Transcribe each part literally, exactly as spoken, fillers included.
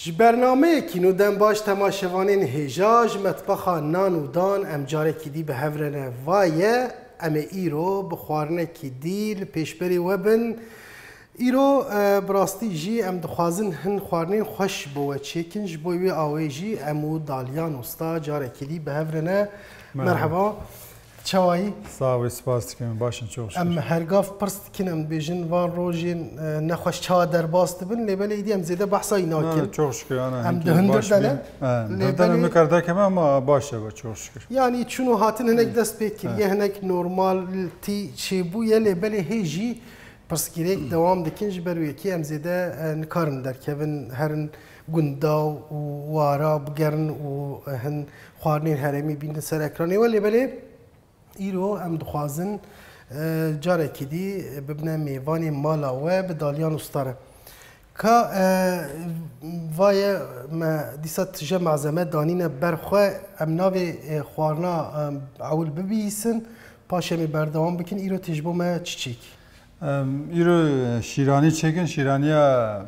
Ji bernameyekî nû dem baş temaşevanên hêja ji metbexa nan û dan em carekî dî bi hev re ne. Va ye, em ê îro bi xwarinekî dî li pêşberê we bin. Îro, e, bi rastî jî em dixwazin hin xwarinên xweş bo we çêkin, ji bo wê awê jî em û Dalyan Usta carekî dî bi hev re ne. Merhaba. Merhaba. Çawayî? Sağ ol, spas dikim. Başın çok şükür. Em her gav pirs dikin, em dibêjin van rojên, e, nexweş çawa derbas dibin, lê belê îdî em zêde behsa wî nakin. Evet, çok şükür, ana, em hinkî di hundir baş de ne. He, lê hundir de belê em nikar derkeve ama baş e, çok şükür. Yanî çûn û hatin hinek dest pê kiriye, he, hinek normaltî çêbûye, lê belê hê jî pirsgirêk dewam dikin, ji ber wê yekê em zêde, e, nikarin derkevin, herin gunda û wara bigerin û, e, hin xwarinên herêmî bînin ser ekranê we, lê belê îro em dixwazin, e, carekî dî bibine mêvanê mala we bi Dalyan Usta re. Ka, e, vaye me dîsa tije malzeme danîne ber xwe, em navê, e, xwarina, e, ewil bibihîsin, paşê em ê berdewam bikin, îro tê ji bo me çi çêkî? Em, îro, e, şîranî çêkin, şîraniya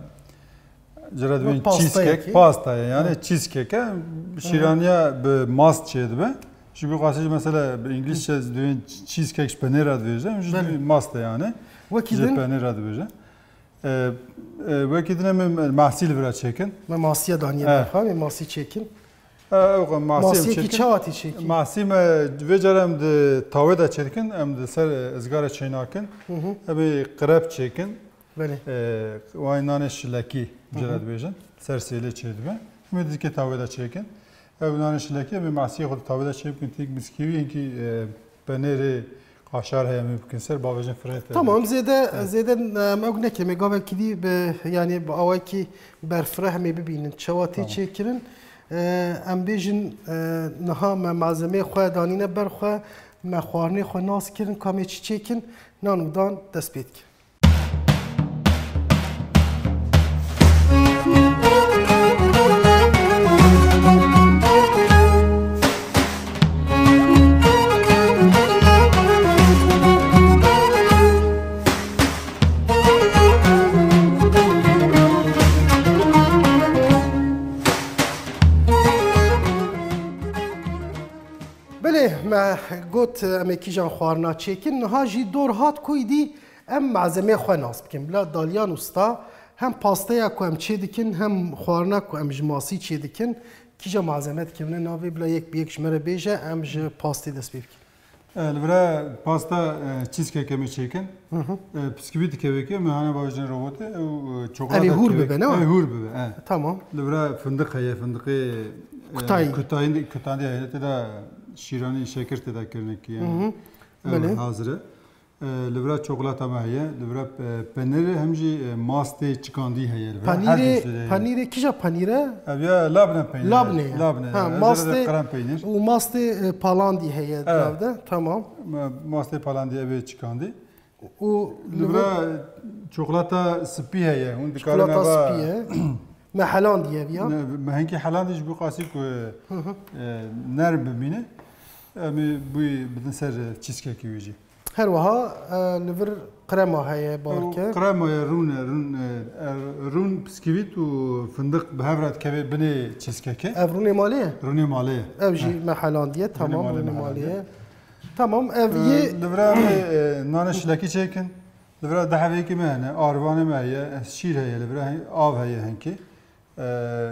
Cira dibên cheesecake, pasta ye yani, cheesecake e. Şîraniya bi mast çê dibe. Ji bo qasî mesela bi îngilîzce dibên cheesecake ji penêra dibêje, em ji mast e yani. Wekî din? Ji penêra dibêje. E, e, wekî din em ê mahsî li vira çêkin. Me masiya daniye berxan, em ê masî çêkin. E, ew masî em çêkin. Masiyekî çawa tê çêkî? Masî me vê cara em di tawê de çêdikin, em di ser, e, izgara çênakin. Em ê qirep çêkin. Belê. E, wayî nanê şilekî, hı hı, cira dibêjin. Ser sêlê çêdibe. Em ê dikê tawê de çêkin. Ew nanê şilekî, em ê masiyê xwe di tawê de çêbikin, têk biskîvî, hinkî, e, penêrê qaşar heye, em ê bikin ser, bavêjin firê te. Tamam, zêde, evet, zêde, e, em ew nekem, ê gavekî dî bi, yanî bi awekî berfireh em ê bibînin. Çawa tê çêkirin? Tamam. E, em bêjin, e, niha me malzemeyê xwe danîne ber xwe, me xwarinê xwe nas kirin, ka em ê çi çêkin, nan û dan dest pê dikin. Belê, me got, em ê kîjan xwarina çêkin. Niha jî dor hat ku îdî em malzemeyê xwe nas bikin. Bila Dalyan Usta hem pasteya ku em çê dikin, hem xwarina ku em ji masî çê dikin, kîja malzeme dikevine navê, bila yek bi yek ji me re bêje, em ji pastê dest pê bikin. E, li vira pasta, e, cheesecake em ê çêkin. Hı hı. E, bisküvî dikeve ki, me hane bajin robote, ew, e, çokolata dikeve. Ev ê hûr bibe, ne? Ev ê hûr bibe, e. Tamam. Li vira fındık heye, fındıkê, e, kutayî. Kutayî, kutandî heye, tê de şîranî, şekir tê de kirine ki, yani. Hı hı. Ew hazir e. Belê. E, li vira çokolata me heye, li vira, e, penîrê hem jî, e, mastê çikandî heye li vira. Her du tiştê heye. Penîrê, penîrê kîja penîr e? Ev ya labne penîr e. Labne ya. Labne. Ha, mastê, krem penîr. Û mastê, e, palandî heye di nav de. Tamam. Ma-, mastê palandî ev ê çikandî. Û li vira çokolata spî heye. Hûn dikarin eva. Çokolata spî ye. Me helandî ev ya. Ne, me hinkî helandî ji bo qasî ku, hı hı, e, nerm bimîne. Em ê bûyî bidin ser, e, cheesecakeê wê jî. Her wiha, e, li vir krema heye, barke. Ew krema ye, rûn e, rûn, e, e, rûn, bisküvît û fındık bi hev re dikeve binê cheesecakeê. Ev rûnê malê ye? Rûnê malê ye. Ev jî me helandiye, tamam, rûnê malê ye. Tamam, ev yê. E, li vira em ê, e, nanê şilekî çêkin. Li vira dehevêkî me hene, arvanê me heye, şîr heye li vira, av heye hinkî. E,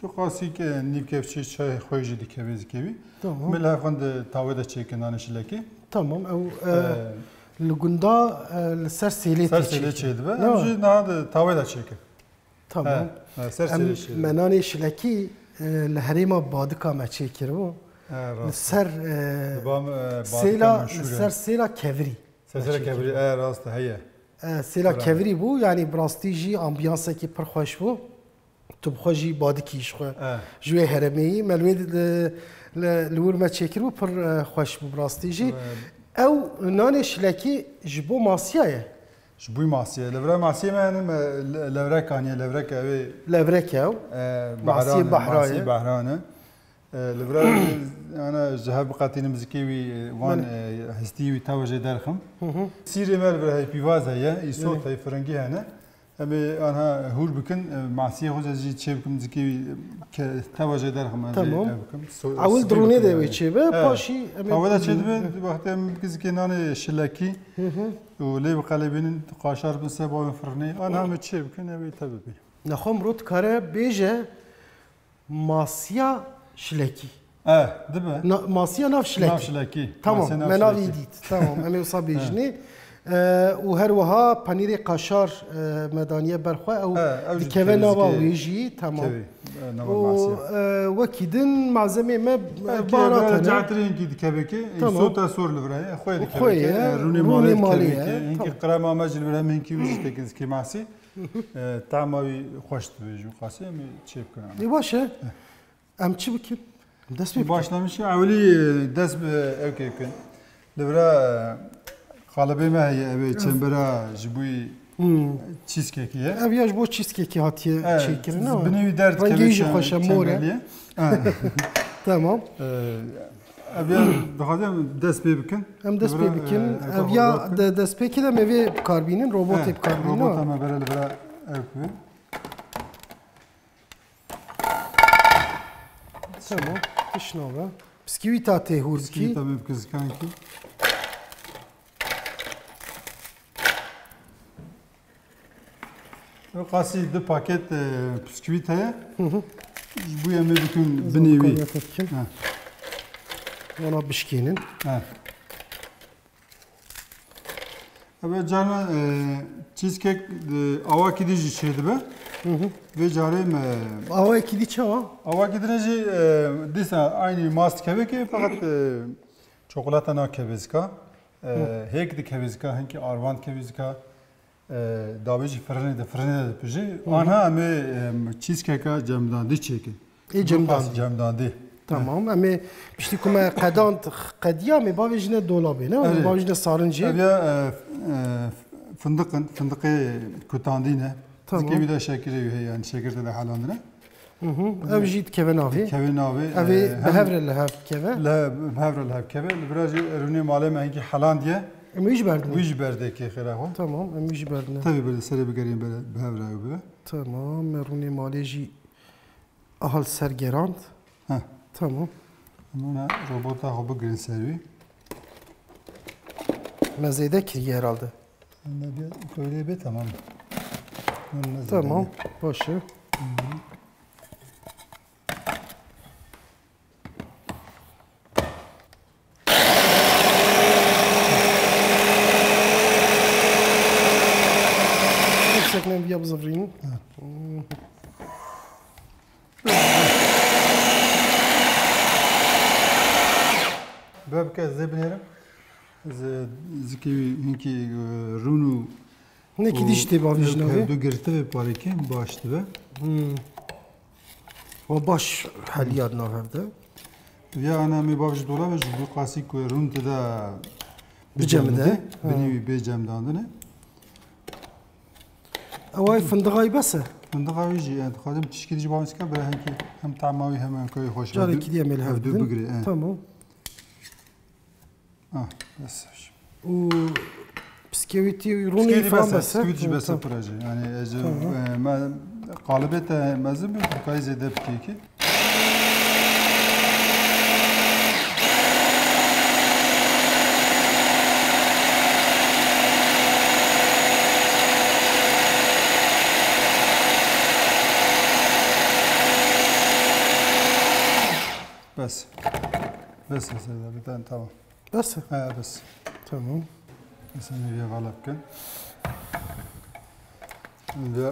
tu qasî ke nîv kevçî çay xwe jî dikeve zikevî. Tamam. Me li hev xwe di tawê de çêkin nanê şilekî. Tamam, ew, e, li gunda, e, li ser sêlê tê çêkin. Ser sêlê çêdibe. Em jî niha di tawê de çêkin. Tamam. He, he, ser sêlê çêdibe. Em, me nanê şilekî, e, li herêma Badika me çêkiribû. He, rast e. Li ser, e, sêla, li ser sêla Kevirî. Sesera Kevirî, e, rast e, heye. E, sêla Kevirî bû, yanî bi rastî jî ambiyansekî pir xweş bû. Tu bi xwe jî badikî ji xwe. E. Ji wê herêmê yî, me li wê di, li, li wir me çêkiribû, pir, e, xweş bû bi rastî jî. E. Ew nanê şilekî ji bo masiya ye? Ji bo masiya ye. Li vira masiyê me hene, me le-, levrek aniye, levrek ew ê. Levrek ew. E, masiyê behran e, behra ye. Masiyê behran e. E, li vira, ana, ji hev biqetînim zikê wî, e, wan, belê, e, hestî wî tawa jê derxim. Hı hı. Sîrê me li vira heye, pîvaz heye, îsot heye, firingî hene. Em ê anha hûr bikin, e, masiyê xwe jî çê bikim, zikê wî, e, ke-, teva jê derxim, ez ê Tamam. ev bikim. So-, Ewil spî dironê bikim de yani. wê çê be, Evet. paşî em ê Tava da çê dibe, di wextê em bikin zikê nanê şilekî Hı hı. û lê biqelibînin, qaşar bin seba wê firnê. Anha em ê çê bikin, ew ê te bibî. Nexwe mirov dikare bêje, Masiya şilekî. Eh, dibe. Na-, masiya nav şilekî. Nav şilekî. Tamam, Masiya nav me navî şilekî. dît. Tamam, em ê wisa bêjinê. Eh, û her wiha penîrê kaşar, eh, me daniye ber xwe, ew Eh, ew jî dikeve dikeve nava zikê wê jî, tamam. Kevî, eh, nava Û, masiya. eh, wekî din malzemê me, eh, Belkî baharat evra hene. Catirê hinkî dikeve ki, Tamam. sota sor li vira ye, xwe dikeve Xwe ki, ye, eh, rûnê rûnê malê malê dikeve ye, ki, hinkî tamam. Qirema me jî li vira me hinkî wî jî tekin zikê masî. Eh, tama wî xweş dibe ji wî qasî, em ê çê bikin. Ê baş e. Em çi bikin? Dest pê bikin. Başlamişî ewilî, e, dest bi ew kê bikin. Li vira, e, qalibê me heye, ev ê çembera ji bo Hmm. cheesecake'ê ye. Ev ya ji bo cheesecake'ê hatiye Evet, çêkirin, ama binê wî der rengê dikeve wî jî çem-, xweş e, mor e. çembeliyê. Evet. Tamam. E, ev ya dixwazim dest pê bikin. Em dest Li vira, pê bikin. e, Ev ev ya xwe de dest pê kide me vê bikarbînin, robotê Evet, bikarbînin, robota ha. me bere li vira ev bikin. Tamam. Tişt nabe. Bisküvîta tê hûr bikî. Bisküvîta me bike zikankî. Ew qasî du paket, e, bisküvît heye. Hı hı. Ji bo em ê bikin Ez binê wî. Mukavemet bikim. Ha. Wana bişkînin. Ha. Ev carna, e, cheesecake, e, awakî dî jî çêdibe. Hı hı. Vê carê me Awakî dî çawa? Awakî dî jî, e, dîsa aynî mast kevekê, fakat, e, çokolata nakeve zika. E, Hı. Hêk dikeve zika, hinkî arvan dikeve zika. E, dawî jî firinê de, firinê de dipije. Hı hı. Anha em ê, em, cheesecake-a cemdandî çêkin. Ê cemdandî. Cemdandî. Tamam. Em ê piştî ku me qedand, qediya me bavê jine dolabê, ne? Erê. Bavê jine sarincê. Ev ya, e, e, findiq in, findiqê kutandî ne. Tamam. Zikê wî de şekirê wî heye, yani şekir de helandine. Hı hı. Ev jî dikeve navê. Dikeve navê, Ev ê e, bi hem hev re li hev dikeve. Li he-, bi hev re li hev keve. Li vira jî rûnê malê me hinkî helandiye. Em wî jî berdin. Wî jî berdê kê xêra xwe. Tamam, em wî jî berdin. Tevî bi serê bigerîn bi hev re ew bibe. Tamam, me rûnê malê jî Aha li ser gerand. Heh. Tamam. Hemûna robota xwe bigirin ser wî. Me zêde kiriye herhalde. Me bir köylüye bir tamam. Hûn ne Tamam, zêde. Baş e. Hı hı. Yüksek nem bir yapı zıvrayım. Böyle bir kez de binerim. Zikê wî hinkî, e, rûn û Hinekî dî jî tê bavêjin ev ê. Hevdu girti ve parêkê baş dibe. Hmm. Wa baş heliya di nav hev de. Ya ana me bav ji dolabê ji bo qasî ku rûn tida Bicemide. Bicemide. Ha. Binî wî bê cemdandine. Ew ay findiqayî bes e? Findiqa wî jî, yani, dixwazim tişkî dî ji bav zika, bira hinkî hem tama wî hem enkayî xweş. Carekî dî em ê li hev Hevdu bigrin. Bigire, e. Tamam. Ah, bes. Û piskewîtî, rûnê Piskewîtî falan bes e, bes e. Piskewîtî jî bes e Tamam. pira jî. Yani ez, Tamam. e, me, qalibê te mezin bi, tu kayî zêde bikî ki. Bes. Bes, bes, bes, tamam. Bes e? He, bes. Tamam. Bes, em ê vê vala bikin. Em de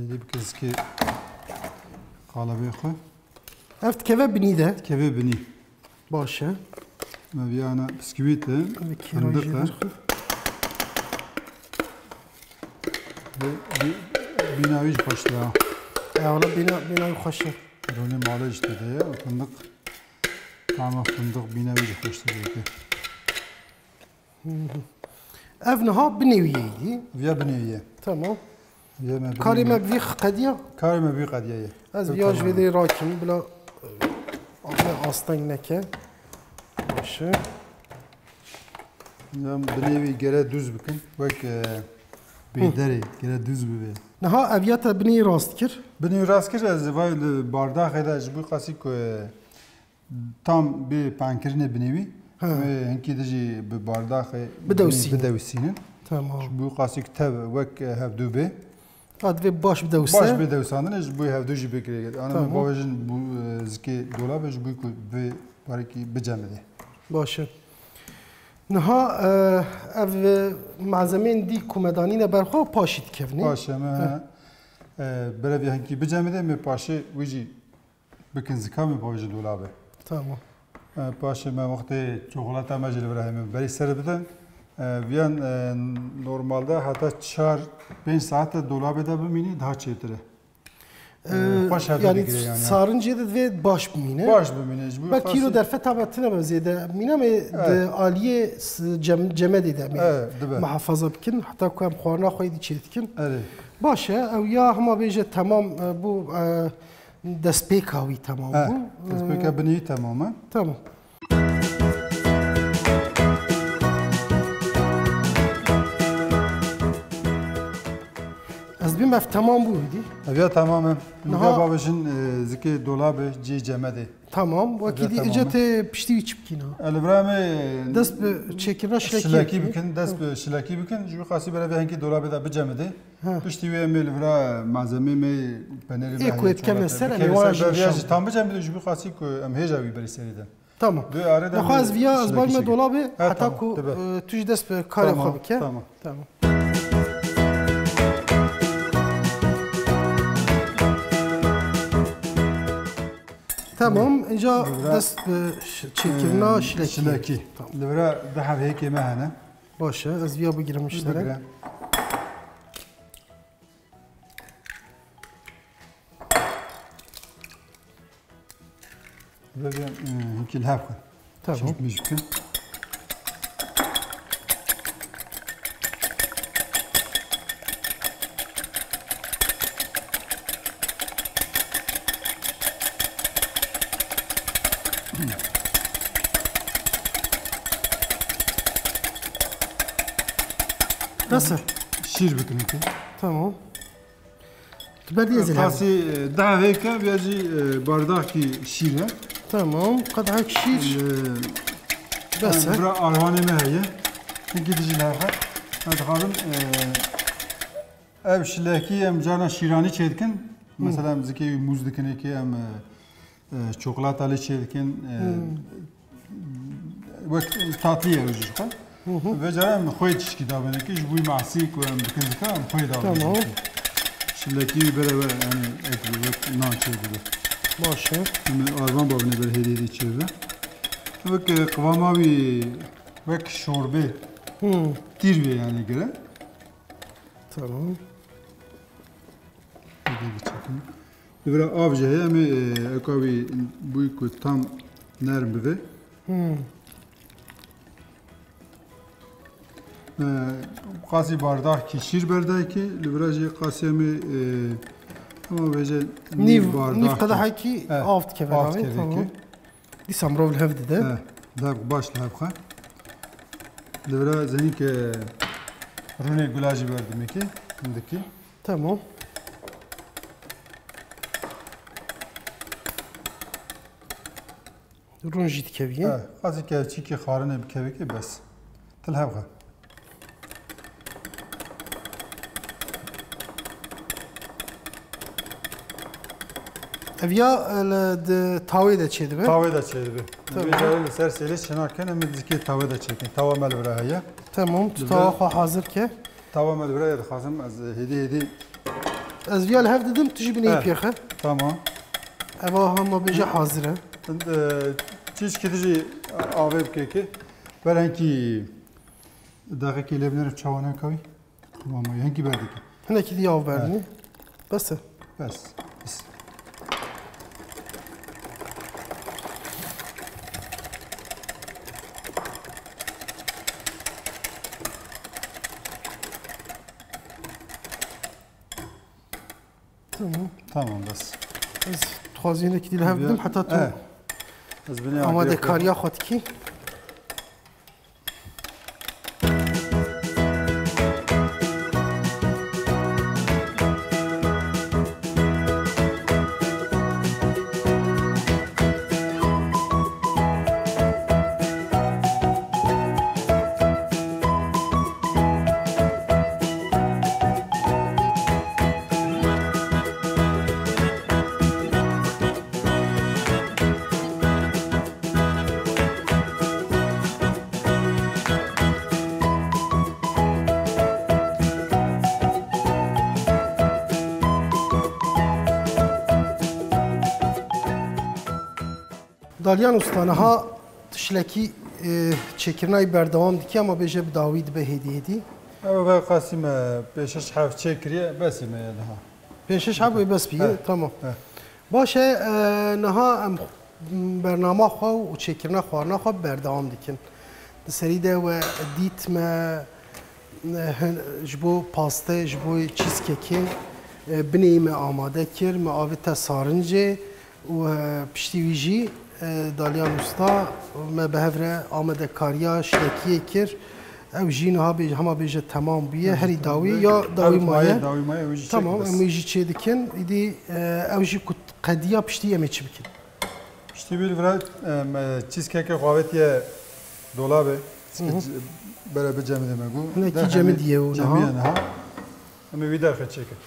êdî bi kezikê qalibê xwe. Ev dikeve binî de? Dikeve binî. Baş e. Me viyana bisküvît e, Ev kêrayî findiq jê e. derxwe. Ve bi-, bîna wî jî xweş e. E, wala bîna, bîna wî xweş e. Rûnê malê jî tê de ye, û findiq. Tama findiq bîna wî jî xweş tê de. Ev niha binê wî ye dî. Viya binê wî ye. Tamam. Viya me Karê binê me wî. bi vî qediya? Karê me bi vî qediya ye. Ez Ev viya ji tamam. vê derê rakim, bila, e, me asteng neke. Baş e. Em binê wî gere dûz bikin. Wek, e, Wê Hı. derê gere dûz bibe. Niha ev ya te binê rast kir? Binê rast kir, ez vay li bardaxê de ji bo qasî ku, e, tam bê penkirinê binê wî. He. Wê hinkî de jî bi bardaxê Bidewsînin. bidewsînin. Tamam. Ji bo qasî ku tev wek hevdû bê. Ha, divê baş bidewse. Baş bê dewsandinê ji bo hevdû jî bikirê. Ana Tamam. me bavêjin bû, e, zikê dolabê ji bo ku vê barekî bicemidê. Baş e. Niha, e, ev, e, malzemeyên dî ku me danîne ber xwe paşî dikevin ê? Paşê me, Heh. e, berevî hinkî bicemidê, me paşê wî jî bikin zika, me bavêjin dolabê. Tamam. E, paşê me wextê çokolata me jî li vir heye, me berî ser bidin. E, viyan, e, normalde heta çar pênc saete dolabê de bimînî, daha çêtir e. Ee, Ee, xweş hevdû yani digire yani. Sarincê de divê baş bimîne. Baş bimîne, ji bo Belkî îro xasî derfeta me tine be zêde mîne, me Evet. di aliyê s-, cem-, cemedê de me Evet, dibe. muhafaza bikin. Heta ku em xwarina xwe yê dî çêdikin. Erê. Baş e, ew ya hema bêje temam, e, bû, e, destpêka wî temam He, bû. destpêka E, binî temam e. Tamam. Ez bim ev temam bû hidî. Ev ya temam e. Niha Niha bavêjin, e, zikê dolabê cê cemedê. Tamam. Ev Wekî ya dî temam ice e. tê piştî wî çi bikîna? E, li vira me Dest bi çêkirina şilekî Şilekî bikî. bikin, dest Hı. bi şilekî bikin. Ji wî qasî berevê hinkî dolabê de bicemidê. Hı. Piştî wê em ê li vira malzemê me penêrê Ê me ku heye, êtkevne çolatê ser, em ê bikevin wan ser, jî berevê ya nîşan jî tam bicemidê, ji wî qasî ku em hêja wî berî serê de. Tamam. Dê arê de Nexwe ez me viya ez şilekî barime çekin. dolabê Ha, heta tamam, ku, dibe. e, tu jî dest bi karê Tamam, xwe bike. tamam. Tamam. Tamam, inca Burada, dest bi ş-, çêkirina e, şilekî. şilekî. Tamam. Li vira du heb hêkê me hene. Baş e, ez viya bigirim ji te re. Bigire. Vê bê, e, hinkî li hev xwe. Tamam. Çêşmîş bikin. Nasıl? Şîr bikin ki. Tamam. Tu ber diyê zilhem. Qasî, e, dehvêke, viya jî, e, bardakî şîr e. Tamam, qedehek şîr. E, Bes e. Bira arwanê me heye. Hinkî dijî lehqe. Ez dixwazim, e, ev şilekî em carna şîranî çêdikin. Hı. Mesela em zikê wî mûz dikin, êkê em, e, E, çokolata lê çê dikin, e, Hmm. wek tatlî ye jî xwe. Hı hı. Vê cara em xwê tişkî dabêne ki ji bo masî ku em dikin dika em xwê dabêne Tamam. ki. Şilekî wî bere we, yani, ek wek nan çê dibe. Baş e. Em arvan babine ber hêdî hêdî çê dibe. Wek, e, qivama wî wek şorbê Hmm. tîr bê yani gire. Tamam. Hêdî hêdî çekin. Li vira av jî heye, em ê, e, eka wî bûyî ku tam nerm bibe. Hmm. E, qasî bardakî şîr berdayekî, li vira jî qasî em ê, e, hema bêje nîv Nîv, nîv bardakî. qedehekî Eh, av dikeve av navê, dikeve tamam. ki. Dîsa mirov li hev dide. Eh, dev baş li hev xwe. Li vira zenî ke rûnê gula jî berdimekî, hindikî. Tamam. Rûn jî dikevî. He, qasî kevçîkî xwarinê bikevî ki bes. Til hev xe. Ev ya, e, li, di tawê de çêdibe? Tawê de çêdibe. Tamam. Vê carê li ser sêrê çêna kin, em ê zikê tawê de çêkin. Tawa me li vira heye. Tamam, tu Li tawa vir- xwe hazir ke. Tawa me li vira ye dixwazim ez hêdî hêdî Ez viya li hev didim, tu jî binê He, pêxe. Tamam. Eva hema bêje hazir e. E, çîçkî tu jî avê bike ki. Ber hinkî deqekê lê binêrim çawa newka wî. Tamam, hinkî berdikî. Hinekî dî av berdinî. He. Bes e. Bes. Bes. Tamam. Tamam, bes. Ez dixwazî hinekî dî li hev bidim, heta tu Evet. Ez binê amadekariya xwe dikî. Dalyan Usta, niha tişlekî, e, çêkirina wî berdewam dike, ama bêje bi dawî dibe hêdî hêdî. Ew ve qasî me pêş şeş heft çêkiriye, besî me ye niha. Pêş şeş heft wê bes bîye, He, tamam. he. Baş e, e, niha em bernama xwe û çêkirina xwarina xwe berdewam dikin. Di serî de we dît me, e, hin-, ji bo pastê, ji bo cheesecakeê, e, bineyî me amade kir, me avête sarincê û, e, piştî wî jî, e, Dalyan Usta me bi hev re amadekariya şilekiyê kir. Ew jî niha bê-, hema bêje temam bûye, herî dawî ya dawî maye. Dawî maye, ew jî çêkir. Tamam, em wê jî çê dikin. Îdî, e, ew jî ku qediya piştî em ê çi bikin? Piştî wî li vir, em, e, cheesecake xwe avêtiye dolabê. Hı hı. Bere bicemidê me got. Hinekî cemidiye û niha. Cemiye niha. Em ê wî derxê çêkin.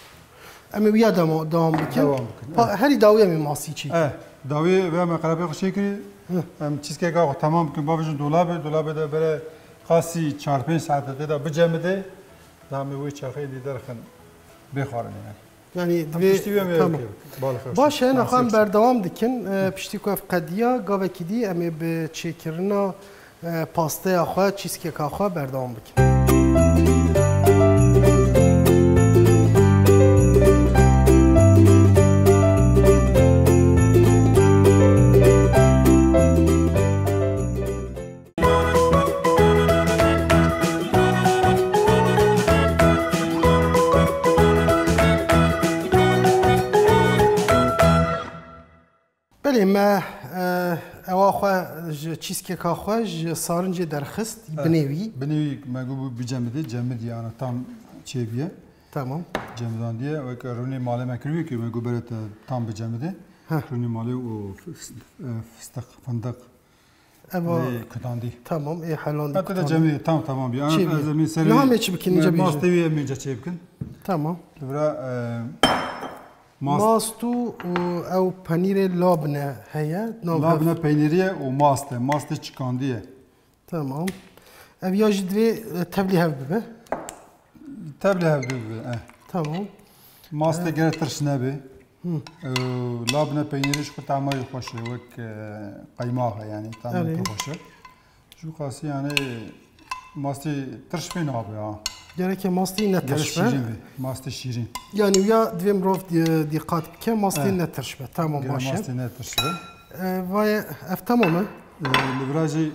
Em ê wiya dema-, dewam bikin. Dewam bikin, Pa-, evet. Herî dawî em ê masî çêkin. Eh, dawî ve me qerebê xwe çêkirî. Hı. Em cheesecake xwe temam bikin, bavêjin dolabê. Dolabê de bere qasî çar pênc saetê tê de bicemidê. Da em ê wê çaxê dî derxin bê xwarinê yani. Yani Em divê, piştî wê em ê tamam. Baş e, niha em berdewam dikin. E, piştî ku ev qediya, gavekî dî em ê bi çêkirina, e, pasteya xwe, cheesecake-a xwe berdewam bikin. Belê me, e, ewa xwe ji cheesecake-a xwe ji sarincê derxist, Evet. binê wî. Binê wî me got bû bicemidê, cemidî ana tam çêbûye. Tamam. Cemidandiye, weke rûnê malê me kiriye ki me got bere te tam bicemidê. Heh. Rûnê malê û fis-, e, fistiq, findiq. Eva Lê kutandî. Tamam, ê helan Hatta da kutandî. Cemî tam tamam ya. Çê Ana bî. Ez emî serî Niha me çi bikin, me ince bêje. Mastê wî em ince çê bikin. Tamam. Li vira, e, mast. Mast û, û ew penîrê labne heye. Nav Labne hev- peynîrî ye û mast e. Mastê çikandiye. Tamam. Ev ya jî divê, e, tevlî hev bibe. Tevlî hev bibe, eh. Tamam. Mastê Eh. gere tirş nebe. Hı. Ew, labne peynîrî ji xwe tama jî xweş e, wek, e, qeymax e, yani, tamê Erê. pir xweş e. Ji qasî, yani, mastî tirş pê nabe, ha. Gereke mastî ne Gere tirş be. şîrîn be, mastî şîrîn. Yani, ya divê mirov di-, dîqat bike, mastî Eh. ne tirş be. Tamam, Gere baş e. mastî ne tirş be. E, vay, ev tamam e. E, li vira jî, e,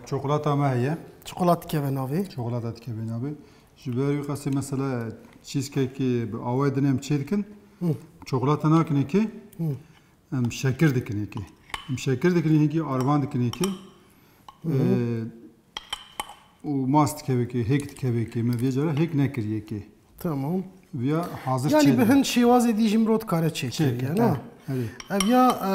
çokolata me heye. Çikolat dikeve navê. Çokolata dikeve navê. Ji ber wî qasî mesela cheesecakeê bi awayê din em çê dikin. Hı. Çokolata nakin êkê. Hı. Em şekir dikin êkê. Em şekir dikin êkê, arvan dikin êkê. Hı hı. Ee, û mast dikeve êkê, hêk dikeve êkê. Me vê cara hêk nekiriye êkê. Tamam. Viya hazir Yani çê bi dikin. hin şêwazê dî jî mirov dikare çê Çê kiriye, dikin, ne? ha, erê. Ev ya, e,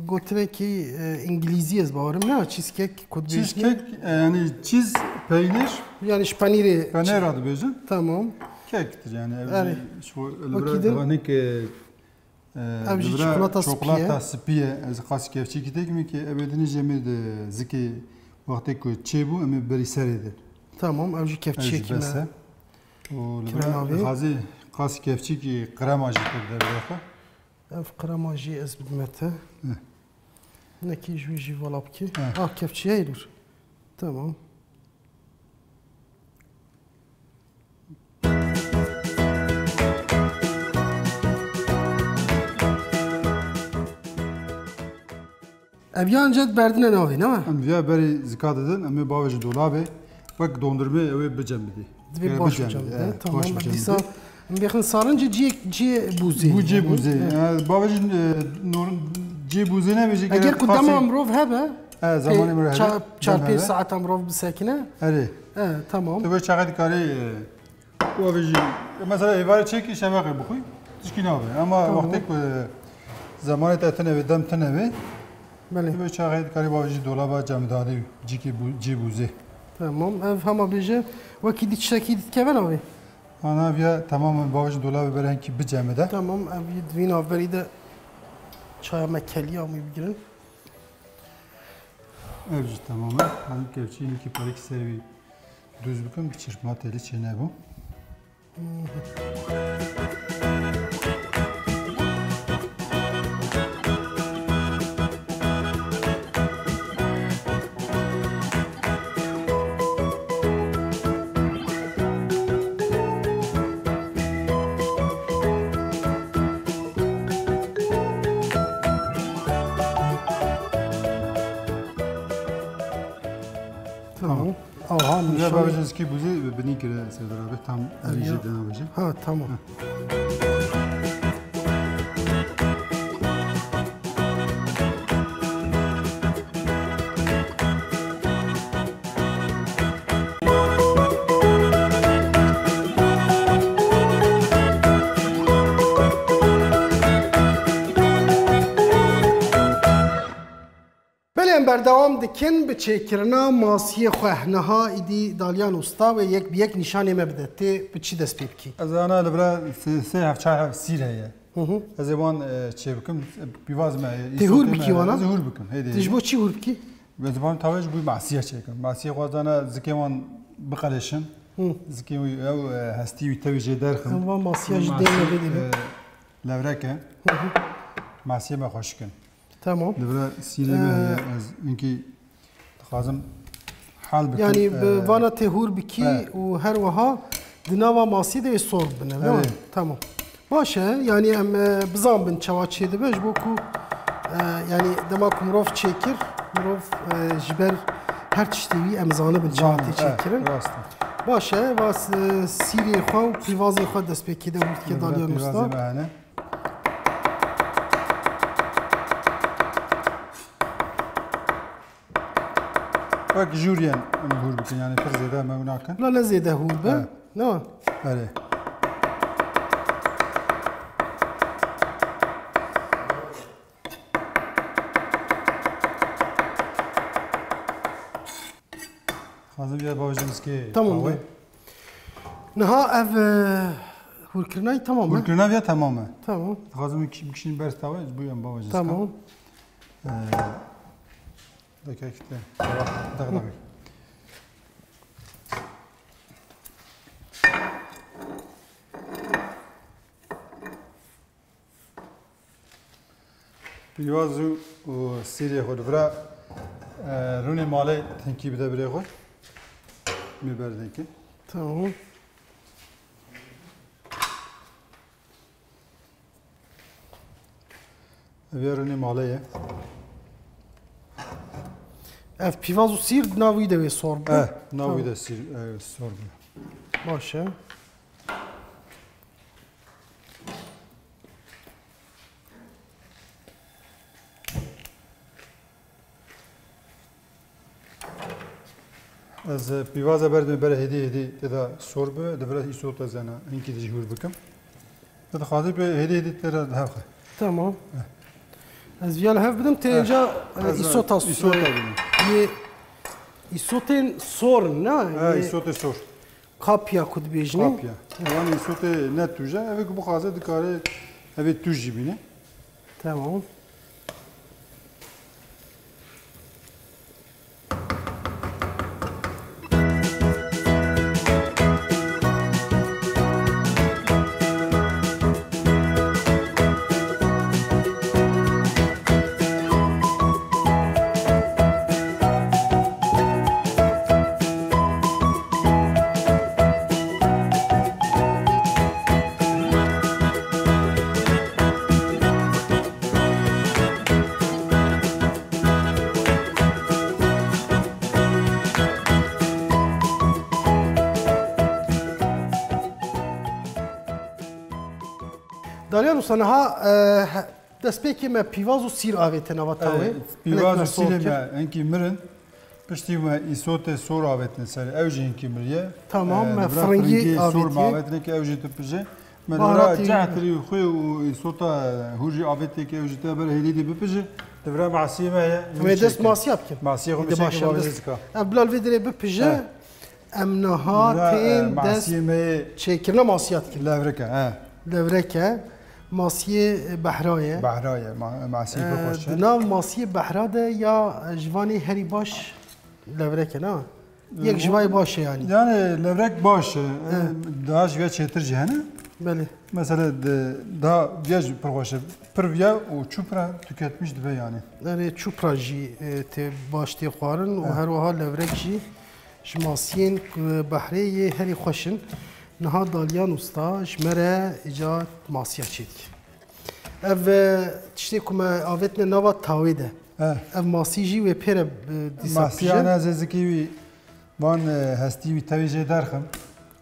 Gotinekî, e, îngilîzî ez bawerim, ne? Cheesecake ku dibêjin. Cheesecake, e, yani cheese peynir. Yani ji penîrê. Penêra dibêjin. Tamam. Kektir yani. Ev Yani, jî şu li wekî vira din. Divanik, e, e, Ev jî li vira çikolata spî ye. Çikolata spî ye. Ez qas kevçîkî têkimî ki ev ê dinê jê me de zikê wextê ku çêbû em ê berî serê de. Tamam, ev jî Ev jî kevçiyekî bes me. e. Û li Kirin vira abi. Xazî qas kevçîkî qirema jî tê de vira xwe. Ev qirema jî ez bidime te. Heh. Nekî ji wî jî vala bikî. Heh. Ah, kevçiye îlûr. Tamam. Ev ya ancet berdine navê, ne? Em viya berî zika didin, em ê bavêjin dolabê. Wek dondurmê ew ê bicem bidî. Divê Kere baş bicem bicem bidî, bidî, evet, tamam. Baş bicem Dîsa bidî. Em bêxin sarincê ciyê, ciyê bûzê. Bû ciyê bûzê. Evet. Yani, bavêjin, e, nor-, ciyê bûzê nebêjî, Eger gerek ku xasî dema mirov hebe, E, zamanê pê-, mirov hebe, ça-, çar dem pênc hebe. saeta mirov bisekine. Erê. E, tamam. Tu vê çaxê dikarî, e, Û ev jî, mesela êvarê çêkî şeveqê bixwî, tişkî nabe. Ama Tamam. wextê ku zemanê te tune be, dem tune be, Belê. tu vê çaxê dikarî bavêjî dolaba cemdanî, cîkî bû-, cî bûzê. Tamam. Ev hema bêje, wekî dî tiştekî dî dikeve navê? Ana viya temamen bavêjî dolabê bere hinkî bicemide. Tamam. Ev yî di vî navberî de çaya me keliya mî bigirin. Ev jî temamen. Hanî kevçî hinkî parikî ser wî Dûz bikim, bi çirpma têlî çênebû. Aha, nişanê. Bavêje zikê bûzê binî kire Serdar abi. Tam erê jê dina bêje. Ha, tamam. Belê, em berdewam dikin bi çêkirina masiyê xwe. Niha îdî Dalyan Usta wê yek bi yek nîşanê me bide. Tê bi çi dest pê bikî? Ez ana li vira sê, sê heft çar heft sîr heye. Hı hı. Ez ê wan, e, çê bikim, pîvaz me heye. Tê hûr bikî wana? Ez ê hûr bikim, hêdî. Tê ji bo çi hûr bikî? Ez ê wan tawê ji bo masiye çêkim. Masiye xwazana zikê wan biqeleşin. Hı. Zikê wî ew, e, hestî wî tevî jê derxin. Em van masiya ji dê me vedî. Levrek e. Hı hı. Masiyê me xweşik in. Tamam. Li vira sîrê me heye, ez hinkî dixwazim hal bikim. Yanî bi vana tê hûr bikî û her wiha di nava masiyê de wê sor bibin, ne? Tamam. Baş e, yanî em, e, bizan bin çawa çêdibe, ji bo ku, e, yanî dema ku mirov çêkir, mirov, e, ji ber her tiştê wî em zanibin çawa tê çêkirin. Baş e, va, e, sîrê xwe û pîvazê xwe dest pê kê de hûr dike Dalyan Usta. Wek jûriyên em hûr bikin, yanî pir zêde em ew nakin. La ne zêde hûr be. Ne? Erê. Xwazim ya bavêjim zikê. Tamam. Niha ev, e, hûrkirina wî tamam e? Hûrkirina wî ya tamam e. Tamam. Dixwazim bikişînim ber tawê, ji bo em bavêjim zikê. Tamam. E, Dakika işte. Dağ dağ. Pîvaz û sîrê xwe li vira, e, rûnê malê tinkî bide birê xwe. Mê ber tinkî. Tamam. Ev ya rûnê malê ye. Ev pîvaz û sîr di nav wî de wê sor be. Eh, nav wî de sîr, eh, sor be. Baş e. Ez, e, pîvaza berdime bere hêdî hêdî tê de sor bibe, di vira îsota zena hinkî dijî hûr bikim. Te dixwazî pê hêdî hêdî tê de hev xe. Tamam. Eh. Ez viya li hev bidim, tê Eh. ca, e, Ez, e, îsota s-, îsota bînim. yê îsotên sor, ne? Ha, Yê îsotê sor. Kapya ku dibêjin. Kapya. Wan îsotê ne tûj e, ev ê ku bixwaze dikare ev ê tûj jî bîne. Tamam. Dalyan Usta, niha, e, he-, destpêkê me pîvaz û sîr avête nava tawê. Erê, pîvaz û sîrê me hinkî mirin. Piştî me îsotê sor avêtine ser, ew jî hinkî miriye. Tamam, Ee, me li vira firingî firingî sor me avêtiye. Avêtine ki ew jî tu pije. Me li vira Baharatî. Cehtirî xwe û îsota hûr jî avêtê ki ew jî te ber hêdî dî bipije. Li vira masiyê me ye. Em ê dest masiya bikin. Masiyê xwe Êdî bişe baş ki em bavê dest. Zika. Ev bila li vê dirê bipije. He. Em niha Li vira, tên e, dest masiyê me yê çêkirina masiya dikin. Levrek e, he. Levrek e. Masiyê behra ye. Behra ye, ma-, masiyê pir Ee, xweş e. Di nav masiyê behra de ya ji vanê herî baş levrek e, ne? Yek ji vay baş e yani. Yani levrek baş e. Ee, daha ji vê çêtir jî hene. Belê. Mesela de, daha viya jî pir xweş e. Pir viya û çû pira tüketmiş dibe yani. Yani çû pira jî, e, tê baş tê xwarin û He. her wiha levrek jî ji masiyên, e, behrê yê herî xweş in. Niha Dalyan Usta ji me re îca masiya çêdike. Ev, e, tiştê ku me avêtine nava tawê de. He. Ev masî jî wê pê re, e, dîsa Masiya pije. Ne zêzikî wî Van, e, hestî wî tevî jê derxim.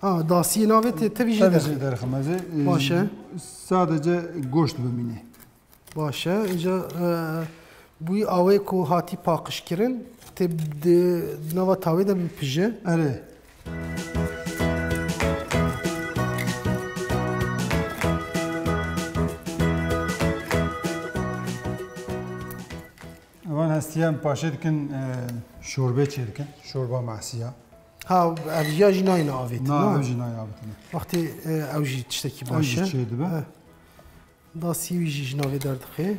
Ha, dasiyê navê te tevî jê Tevî derxim. jê derxim. Ez ê, e, Baş e. sadece goşt bimîne. Baş e. Îca, e, bûyî awê ku hatî paqij kirin, tê di nava tawê de bipije. Erê. Evan hestiyan paşê dikin, e, şorbê çê dikin. Şorba mehsiya. Ha, ev ya jî nayne avêtin, Na, na? ev jî nayne avêtin. Wextê, e, ew jî tiştekî Ew baş jî e. çê dibe. E. Dasî wî jî ji navê derdixê.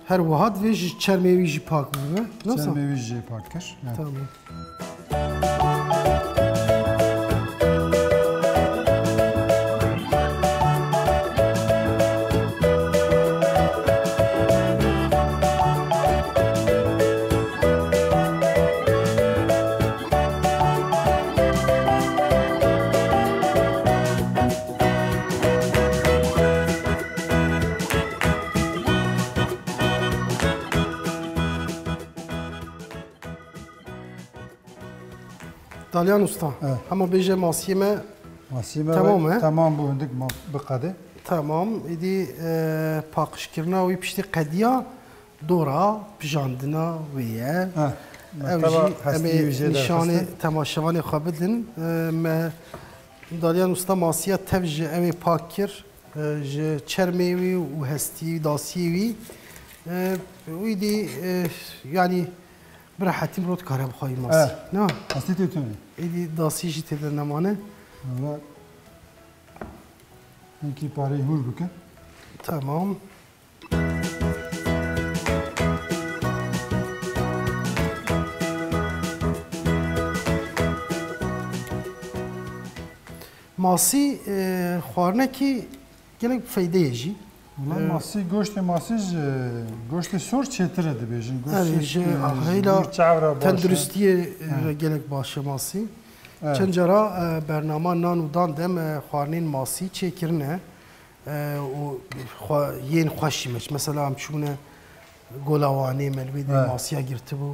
Her wiha divê ji çermê wî jî pak bibe. Nasıl? Çermê wî jî pak kir. Evet. Tamam. Dalyan Usta, Evet. hema bêje masiyê me Masiyê me Temam ve- e? Temam bû, hindik ma biqede. Tamam, îdî, e, paqijkirina wî piştî qediya dora pijandina wê ye. Heh, Ew meteba jî hestî em ê wî jê nîşanê derxistin. temaşevanê xwe bidin. E, me Dalyan Usta masiya tev ji em ê pak kir. E, ji çermê wî û hestî, dasiyê wî, e, wî dî, e, yanî bi rehetî mirov dikare bixwe wî masî. Eh, Na? hestî tê tune. Êdî dasî jî tê de nemane. Valla hinkî pareyê hûr bike. Tamam. Masî, e, xwarinekî gelek bi feyde ye jî. Wala E, masî, goştê masî ji goştê sor çêtir e dibêjin. Goştê, Erê, ji e, ji heyla bo çav re baş e. tenduristiyê, e, Evet. gelek baş e masî. Evet. Çend cara, e, bernama nan û dan de me xwarinên masî çêkirine. E, û xwe-, yên xweş jî me. Mesela em çûne Gola Wanê, me li wê dê Evet. masiya girtibû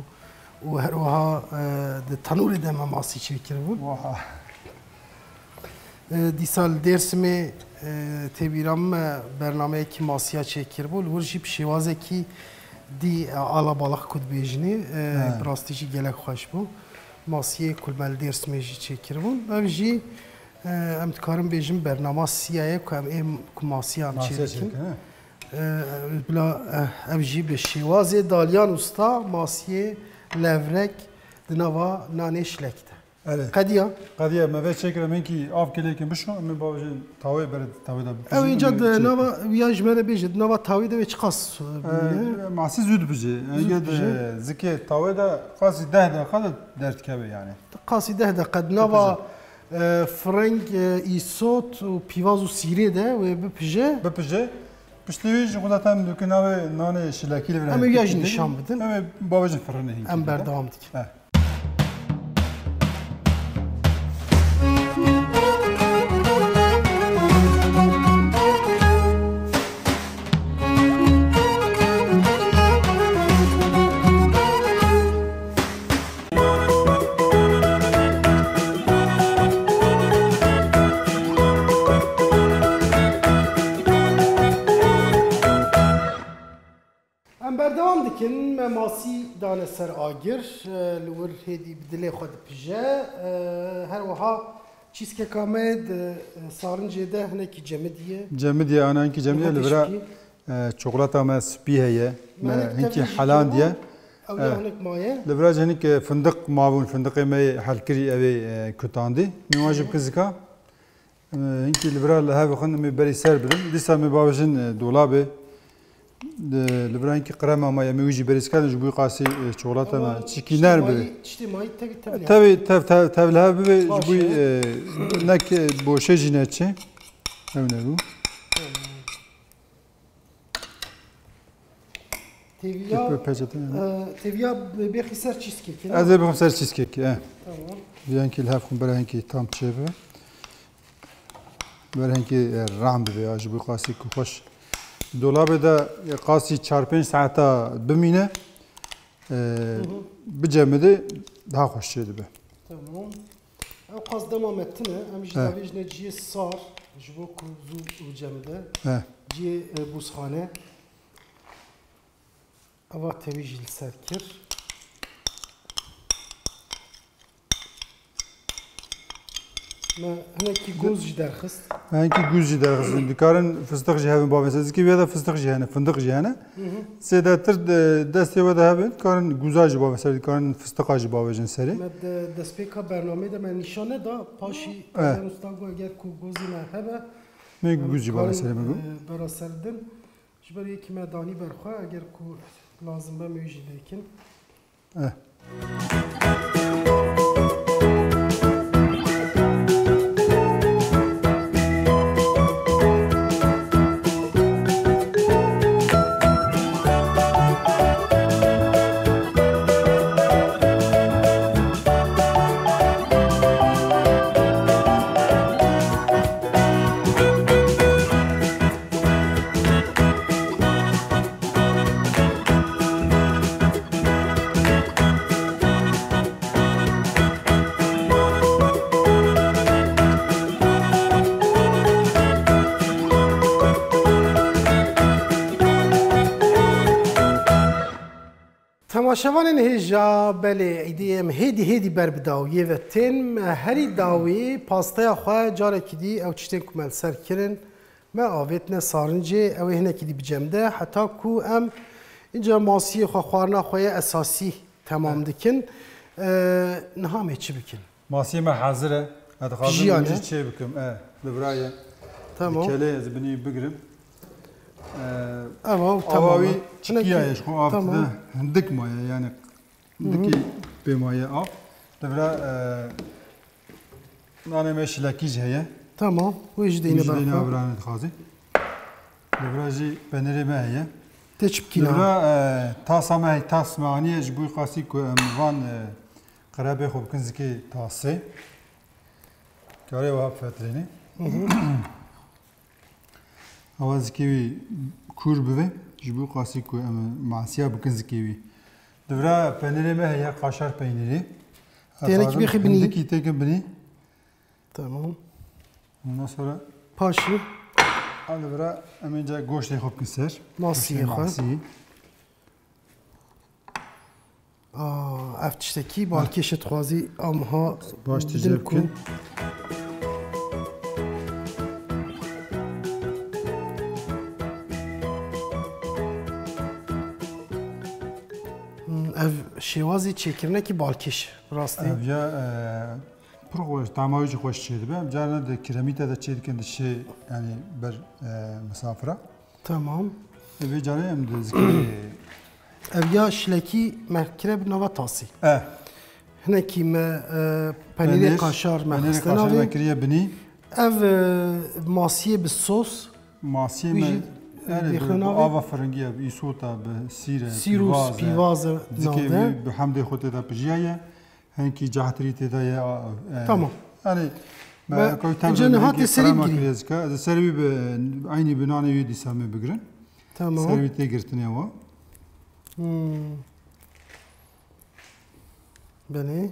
û her wiha, e, di tenûrê de me masî çêkiribû. Waha. E, dîsa li Dêrsimê, e, tê bîra min me bernameyekî masiya çêkiribû. Li wir jî bi şêwazekî dî, e, ala balix ku dibêjinê, e, Evet. bi rastî jî gelek xweş bû. Masiyê ku me li Dêrsimê jî çêkiribûn. Ev jî, e, em dikarin bêjin bernama siya ye ku em ê ku masiya em Masiya çêdikin. çêdikin, he. E, bila, e, ev jî bi şêwazê Dalyan Usta masiyê levrek di nava nanê şilekî de. Erê. Qediya? Qediya me vê çêkire, min kî av kêlêkin bişo, min bavêjin tawê bere tawê de bipijin, Ew înca min di çêkin. nava, ya ji me re bêje, di nava tawê de wê çiqas, e, E, bimîne? Masî zû dibije. Zû Enge dibije. di zikê tawê de qasî deh deqa de derdikeve yani. Qasî deh deqa di nava, Dibije. e, fireng, e, îsot û pîvaz û sîrê de wê bipije. Bipije. Piştî wî ji xwe de tem dûkî navê nanê şilekî li vir Em ê hingî ya jî dikî. nîşan bidin. Em ê bavêjin firinê hingî Em bidin. berdewam dikin. Eh. Em berdewam dikin, me masî dane ser agir, e, li wir hêdî bi dilê xwe dipije. E, her wiha çîskeka me di, e, sarincê de hinekî cemidiye. Cemidiye, ana hinkî cemidiye, Niha li vira, tişkî. e, çikolata me spî heye, me Me hinek hinkî tevî jî helandiye. kiribo, ew ya E, hinek maye. Li vira jî hinek, e, findiq mabûn, findiqê me yê helkirî ew ê, e, kutandî. Min wan jî Hı. bikin zika. Hinkî li vira li hev xwin em ê berî ser bidin. Dîsa em ê bavêjin, e, dolabê. Di, li vira hinkî qirema me ye, em ê wî jî berî skerin ji bo qasî, e, çikolata me Ama çikî tiştê nerm mayî, bibe. tiştê mayî tevî tev ne? Tevî tev, tev, tev li hev bibe ji Baş bo, e. e, nek, e, boşê jî neçe. Ew nebû. Têviya, Têpê peçete, e, têviya bêxî ser cheesecake, Ez ê bixim ser cheesecake, e. Tamam. Yankî li hev xwin bira hinkî tam çêbibe. Ber hinkî, e, rehn bibe ya, ji bo qasî ku xweş. Dolabê de, e, qasî çar pênc saeta bimîne, e, bicemide daha xweş çêdibe. Tamam. Ew qas dema me tune, em jî He. davêjine cihê sar, ji bo ku zû bicemide. He. Cihê, e, bûzxane. Eva tevî jî li ser kir. Me hinekî goz jî derxist. Hinekî goz jî derxistin. Dikarin fistiq jî hevin bavên ser. Zikê wê de fistiq jî hene, findiq jî hene. Hı hı. Zêdetir de destê we de hebe, dikarin goza jî bavên ser, dikarin fistiqa jî bavêjin serê. Me de destpêka bernameyê de me nîşan neda, paşî Eh. Kader Usta got, eger ku gozê me hebe, Me em goz jî bavên karin, serê me got. eh, bera ser din. Ji ber yekî me danî ber xwe, eger ku lazim be, me wî jî lêkin. Eh. Temaşevanên hêja, belê, êdî em hêdî hêdî ber bi dawiyê ve tên. Me herî dawî pasteya xwe carekî dî ew tiştên ku me li ser kirin, me avêtine sarincê, ew ê hinekî dî bicemde, heta ku em înca masiyê xwe, xwarina xwe yê esasî temam dikin. E, niha em ê çi bikin? Masiyê me hazir e. Ez dixwazim Pijiyane. Min jî çê bikim. E, li vira ye. Tamam. Bi kelê ez binî bigirim. E, Ev av ava tamam wî e. Çikiya ye, ji xwe av Tamam. Tide hindik maye, yani hindikî pê maye av. Li vira, e, nanê me şilekî jî heye. Tamam. Wê jî Wî deyne jî deyne berxwe. Aviranê dixwazî. Li vira jî penêrê me heye. Tê çi bikî Li niha? Vira, e, tasa me heye, tas me aniye ji bo qasî ku em van, e, Qerebê xwe bikin zikê tasê. Karê wiha bifetirênê. Ewa zikê wî kûr bibe, ji bo qasî ku em masiya bikin zikê wî. Di vira penêrê me heye, qaşar peynîrê. Tênek bêxî binî. Hindikî têkin binî. Tamam. Ondan sonra Paşî. A li vira em ê ca goştê xwe bikin ser. Masiyê Goştê xwe. Masiyê. Aa, ev tiştekî balkêş e, dixwazî a miha Baş tijê bikin. Hmm, ev şêwazî çêkirinekî balkêş e, bi rastî. Ev ya, e, pir xweş, tama wî jî xweş çêdibe. Em carna di kiremîte de çêdikin, di şê, yani ber, e, misafira. Tamam. Ê vê carê em di zikê Ev ya şilekî me kire bi nava tasî. Eh. Hinekî me, e, penîrê Penîr, qaşar me penîrê xiste qaşar navê. Me kiriye binî. Ev, e, masiyê bi sos. Masiyê Wî me, jî, e, yani bi, dêxine bi navê. Ava firingiye, bi îsota, bi sîre, Sîr û pîvaz e. Pîvaz e Zikê navê. Wî bi hemdê xwe tê de pijiyaye. Hinkî cehtirî tê de ye, a, e, Tamam. Yani, me Me koy tevre ince niha me tê serî krema bigirî. Kirêzika, ez ser wî bi, eynî bi nanê wî dîsa me bigirin. Tamam. Ser wî tê girtinê wa. Hmm. Belê.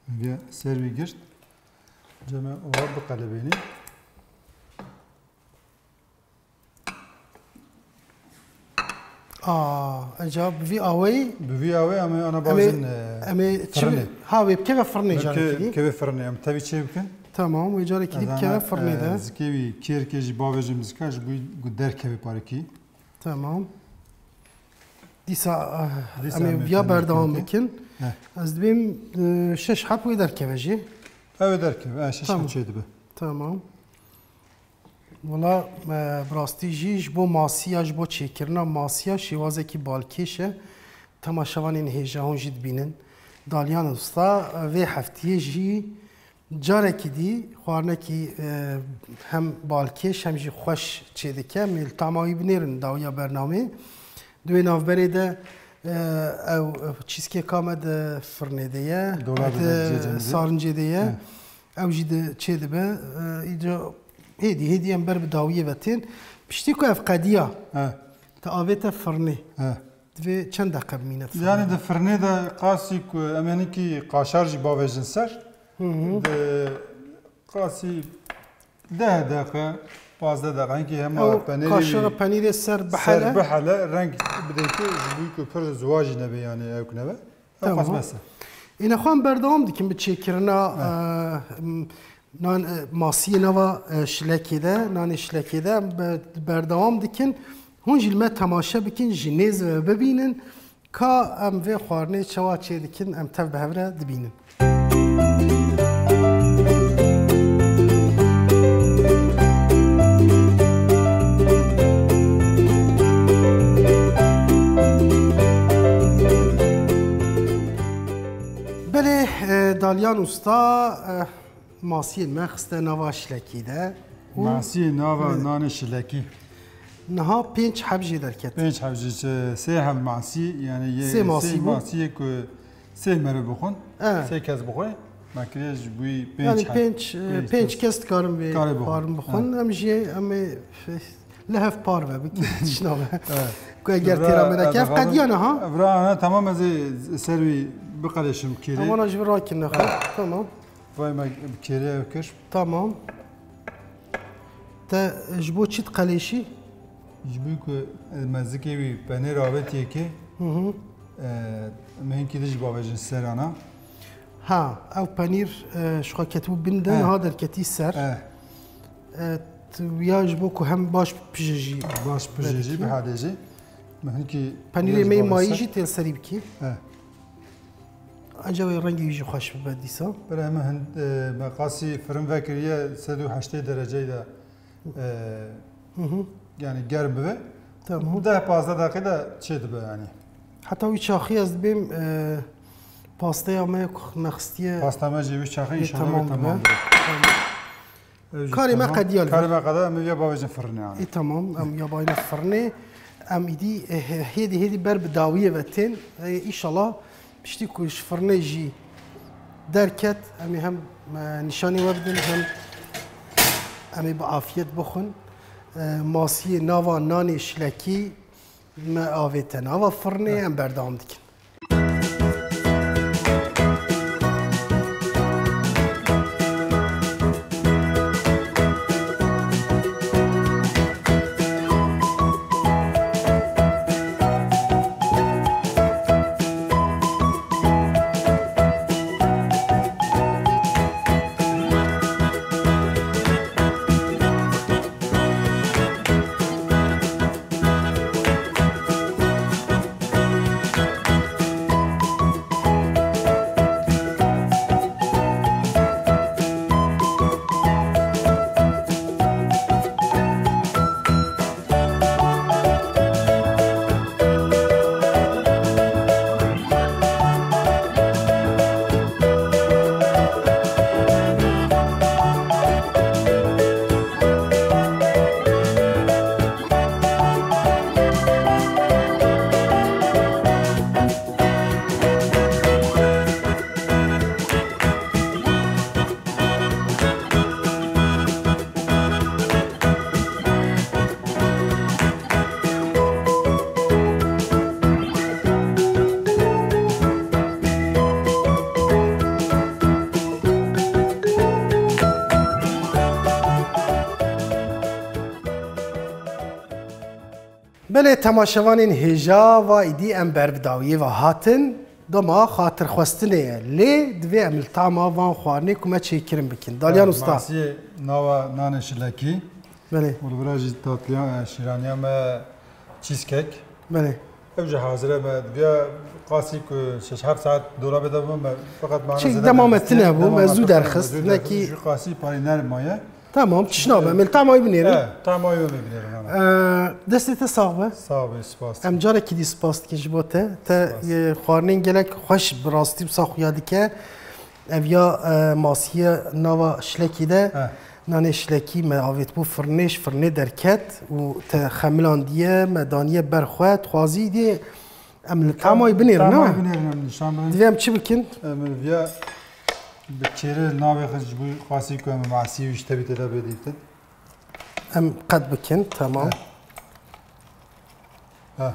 Ve ser wî girt. Ceme owa biqelebênî. Aa, eca bi vî awayî Bi vî awê em ê ana Em ê, bajin, e, em ê çi firinê. Ha, wê bikeve firinê Belki carekî dî. Bikeve firinê, em tevî çê bikin. Tamam, wê carekî dî Ez bikeve ana, firinê e, de. Zikê wî kêrkê jî bavêjim zika ji bo ku derkeve parekî. Tamam. Dîsa, eh, Dîsa em ê em ê viya tenê berdewam kêrkê. Bikin. Heh. Ez dibêm, eh, şeş heb wê derkeve jî. Ew ê derkeve, e, şeş Tamam. Heb çê dibe. Tamam. Wela, e, bi rastî jî ji bo masiya, ji bo çêkirina masiya şêwazekî balkêş e. Temaşevanên hêja hûn jî dibînin. Dalyan Usta, e, vê heftiyê jî carekî dî xwarinekî, e, hem balkêş hem jî xweş çêdike. Em ê li tama wî binêrin dawiya bernameyê. Di wê navberê de, e, ew, ew cheesecake-a me di firnê de ye. Dolabê de Di cê cemidê. Sarincê de ye. He. Ew jî di çê dibe. E, îca hêdî hêdî em ber bi dawiyê ve tên. Piştî ku ev qediya, He. te avête firnê. He. Divê çend deqe bimîne di firnê? Yani di firnê de qasî ku em ê hinekî qaşar jî bavêjin ser. Hı hı. Di qasî deh deqe, pazdeh deqe, hinkî hema Ew penêrê wî qaşara penîrê ser ser bihele. Bihele, reng bidê ki ji bo ku pir ziwa jî nebe, yani ew ku nebe. Ew Tamam. qas bes e. Îne xwe em berdewam dikin bi çêkirina, Evet. e, m-, nan, e, masiyê nava, e, şilekê de, nanê şilekê de em be-, berdewam dikin. Hûn jî li me temaşe bikin, ji nêz ve bibînin. Ka em vê xwarinê çawa çê dikin, em tev bi hev re dibînin. Belê, e, Dalyan Usta, e, Masiyên me xiste nava şilekî de. Û Masiyê nava Hı. nanê şilekî. Niha pênc heb jê derket. Pênc heb jê, sê heb masî, yani yê, Sê masî sê bû. masiyê ku sê meriv bixwin, Evet. sê kes bixwe, me kiriye ji bo wî pênc Yani heb. pênc, e, Pênç pênc kes. kes dikarin vê Kare bixwin. xwarin bixwin. Evet. Em jê, em ê, li hev parve bikin, tişt nabe. Evet. Ku eger Vira, têra me neke, ev vira qediya niha. Vira ana tamam, ez ê ser wî biqeleşim kêrê. Tamam, ji vira kirine xwe. Evet. Tamam. Vay me bi kêrê ev kir. Tamam. Te ji bo çi diqeleşî? Ji bo ku, e, me zikê wî penêr avêtiye kê, Hı hı. e, me hinkî dî jî bavêjin serana. Ha, ew penîr, e, ji xwe ketibû bin de, Eh. niha derketî ser. Eh. E, tu ya ji bo ku hem baş pije jî Baş pije jî, vedikî. bihadê jî. Me hinkî Penîrê ya ji me bo mayî ser. jî tê li serî bikî. Eh. Anca wê rengê wî jî xweş bibe dîsa. Bira me hin-, e, me qasî firin vekiriye sed û heştê dereceyê de, e, Hı hı. yani germ bibe. Tamam. Deh pazdeh deqî de çê dibe yani. Heta wî çaxî ez dibêm, e, pasteya me ku me xistiye Pasta me jî wî çaxî wê inşallah wê temam bibe. Tamam bibe. Tamam. Ew jî Karê me tamam. qediya li Karê vir. me qediya, em ê ya bavêjin firinê yani. E, tamam, em ya bayne firinê. Em îdî, e, he-, hêdî hêdî ber bi dawiyê ve tên. E, înşallah piştî ku ji firinê jî derket, em ê hem, e, nîşanî we bidin, hem em ê bi afiyet bixwin. E, masiyê nava nanê şilekî me avête nava firinê, Evet. em berdewam dikin. Belê temaşevanên hêja, va îdî em ber bi dawiyê ve hatin. Dema xatirxwestinê ye. Lê divê em li tama van xwarinê ku me çêkirin bikin. Dalyan Usta. Masiyê nava nanê şilekî. Belê. Û li vira jî tatliya, e, şîraniya me cheesecake. Belê. Ew jî hazir e, me diviya qasî ku şeş heft saet dolabê de bû, me feqet me Çi zêde dema me derxist, tine bû, dema me me zû pir tine, derxist, me zû nekî derxist, jû qasî parî nerm maye. Tamam, tişt nabe. Em ê li tama wî binêrin. E, tama wî em ê binêrin, ana. E, destê te sax be. Sağ be, spas. Em carekî dî spas dikin ji bo te. Te, Spas. e, xwarinên gelek xweş bi rastî wisa xuya dike. Ev ya, e, masiye nava şilekî de. He. Nanê şilekî me avêtibû firnê, ji firnê derket û te xemilandiye, me daniye ber xwe, dixwazî dê em li tama wî binêrin, Tama na? wî binêrin, em nîşan bidin. Divê em çi bikin? Em ê viya Bi çêrê navê xwe ji bo xwesî ku em masî wî ji tevî tê de bê dîtin. Em qet bikin, tamam. Ha.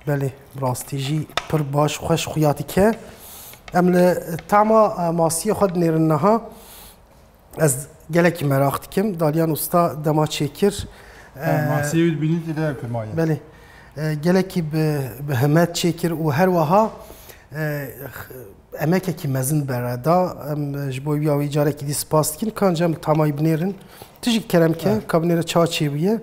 Belê, bi rastî jî pir baş, xweş xuya dike. Em li tama, e, masiyê xwe dinêrin niha. Ez gelekî meraq dikim. Dalyan Usta dema çêkir. Ha, e, masî wî dibînî tê de pê maye. Belê. E, gelekî bi, bi himet çêkir û her wiha, e, x-, emekekî mezin bere da. Em ji bo wî ya wî carekî dî spas dikin. Kanca em tamayî binêrin. Tijî kerem ke, Evet. ka binêre çawa çêbûye.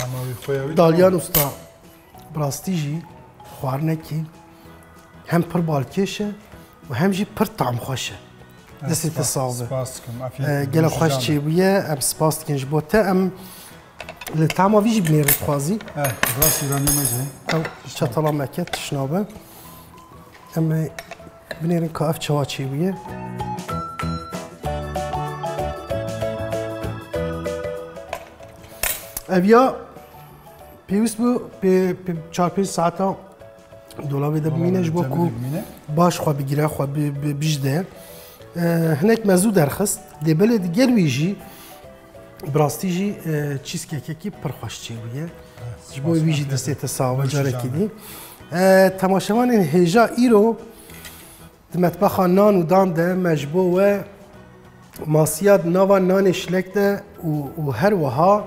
Ama wî xwe ya wî Dalyan Usta, bi rastî jî xwarinekî hem pir balkêş e û hem jî pir tamxweş e. Destê te sax be. Spas dikim. Afiyet E, olsun. Gelek xweş Şijan. Çêbûye, em spas dikin ji bo te. Em li tama vî jî binêrin dixwazî. Eh, biraz şîraniya me jî. Ew çatala me ke tişt nabe. Em ê binêrin ka ev çawa çêbûye. Ev ya pêwîst bû pê, pê çar pênc saeta dolabê de bimîne ji bo ku baş xwe bigire, xwe bi, bi, bijde. E, hinek me zû derxist. Lê belê digel wî jî bi rastî jî, e, cheesecakeekî pir xweş çêbûye. Ji bo wî jî destê te sax be carekî dî. E, temaşevanên hêja îro di metbexa nan û dan de me ji bo we masiya di nava nanê şilek de û, û her wiha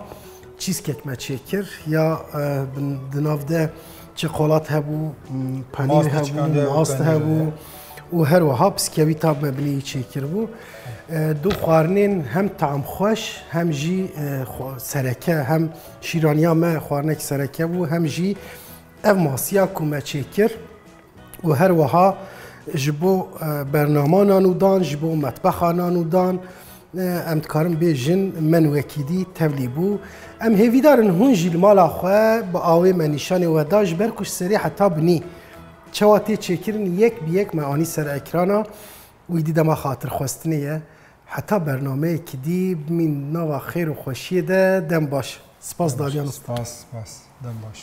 cheesecake me çêkir. Ya, e, bin, di nav de çikolat hebû, m, penîr Mast hebû, çikandê hebû, mast penîr hebû hebû. Û her wiha biskewîta me binê wî çêkiribû. E, du xwarinên hem tamxweş hem jî, e, xwe-, sereke hem şîraniya me xwarinek sereke bû hem jî ev masiya ku me çêkir. Û her wiha ji bo, e, bernama nan û dan, ji bo metbexa nan û dan, e, em dikarin bêjin me wekî dî tevlî bû. Em hêvîdar in hûn jî li mala xwe bi awê me nîşanê we da, ji ber ku ji serê heta binî çawa tê çêkirin, yek bi yek me anî ser ekrana. Wî dî dema xatirxwestinê ye. Heta bernameyekî dî bimîn nava xêr û xweşiyê de, dem baş. Spas Dalyan. Spas, spas. Dem baş.